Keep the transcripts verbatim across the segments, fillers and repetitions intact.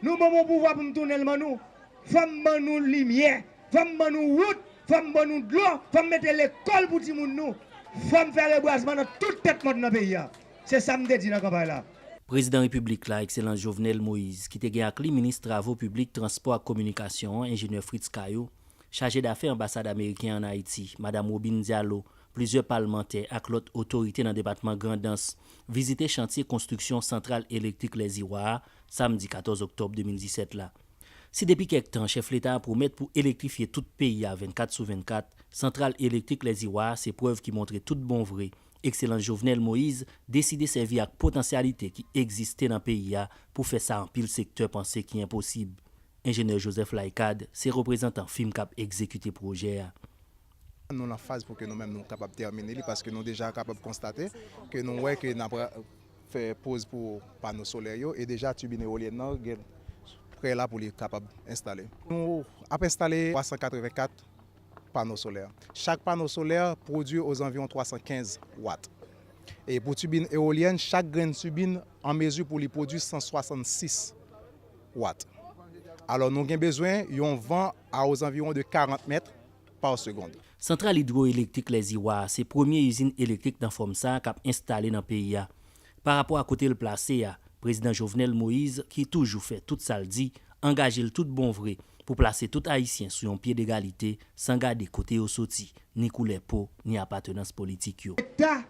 Nou ban m yon pouvwa pou m tounen l ban nou. Fò m ban nou limyè, fò m ban nou wout, fò m ban nou dlo, fò m mete lekòl pou timoun nou. Fò m fè rebwazman nan tout tèt mòn nan peyi a. Se sa m te di nan kanpay la. Prezidan Repiblik la, Ekselans Jovenel Moïse, ki te gen ak li minis travo piblik, transpò ak kominikasyon an, enjenyè Fritz Caillou, chaje dafè anbasad ameriken an Ayiti, madam Robin Diallo, plizyè palmantè ak lòt otorite nan depatman Grandans, vizite chantye konstriksyon santral elektrik Lèziwa a, samdi katòz oktòb de mil disèt la. Si depi kèk tan chèf leta a pwomèt pou elektrifye tout peyi a vennkat sou vennkat, santral elektrik Lèziwa a se prèv ki montre tout bon vre Ekselans Jovenel Moïse deside sèvi ak potansyalite ki egziste nan peyi a pou fè sa anpil sektè panse ki enposib. Enjenyè Joseph Laïcade se reprezantan fim k ap egzekite pwojè a. Nou nan faz pou ke nou menm nou kapab tèmine li paske nou deja kapab konstate ke nou wè ke n ap fè poz pou pano solè yo e deja tibin eolyèn nan gen prè la pou li kapab enstale. Nou ap enstale twa san katrevenkat pano solè. Chak pano solè pwodui ozanviwon twa san kenz wat. E pou tibin eolyèn, chak grenn tibin an mezi pou li pwodui san swasannsis wat. Alò nou gen bezwen yon van a ozanviwon de karant mèt pa segond. Santral idwoelektrik Lèziwa a se premye izin elektrik nan fòm sa a k ap enstale nan peyi a. Parapò a kote l plase a, Prezidan Jovenel Moïse, ki toujou fè tout sa l di, angaje l tout bon vre pou plase tout Ayisyen sou yon pye degalite san gade kote yo soti, ni koulè po, ni apatenans politik yo. Leta,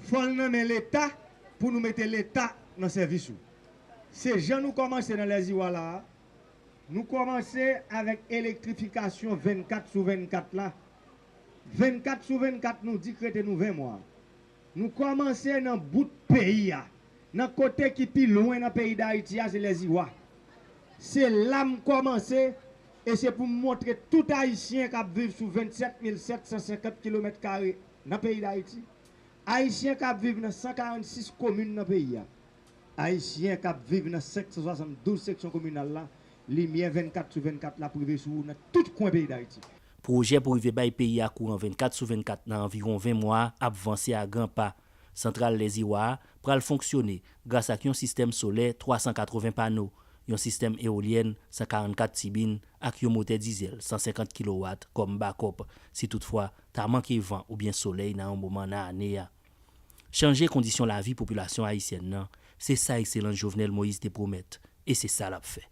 fò l nan men Leta pou nou mete Leta nan sèvis ou. Se jan nou kòmanse nan Lèziwa la a, nou kòmanse avèk elektrifikasyon vennkat sou vennkat la. Vennkat sou vennkat nou di k rete nou ven mwa. Nou kòmanse nan bout peyi a, nan kote ki pi lwen nan peyi Dayiti a se Lèziwa. Se la m kòmanse e se pou m montre tout Ayisyen k ap viv sou vennsèt mil sèt san senkant kilomèt kare nan peyi Dayiti, Ayisyen k ap viv nan san karannsis komin nan peyi a, Ayisyen k ap viv nan senk san swasanndouz seksyon kominal la, limyè vennkat sou vennkat la prive sou ou nan tout kwen peyi Dayiti. Pwojè pou rive bay peyi a kouran vennkat sou vennkat nan anviwon ven mwa a ap vanse a gran pa. Santral Lèziwa a pral fonksyone gras ak yon sistèm solè twa san katreven pano, yon sistèm eolyèn san karannkat tibin ak yon motè dizèl san senkant kilowat kòm bakòp, si toutfwa ta manke van oubyen solèy nan yon moman nan ane a. Chanje kondisyon lavi popilasyon ayisyèn nan, se sa Ekselans Jovenel Moïse te pwomèt, e se sa l ap fè.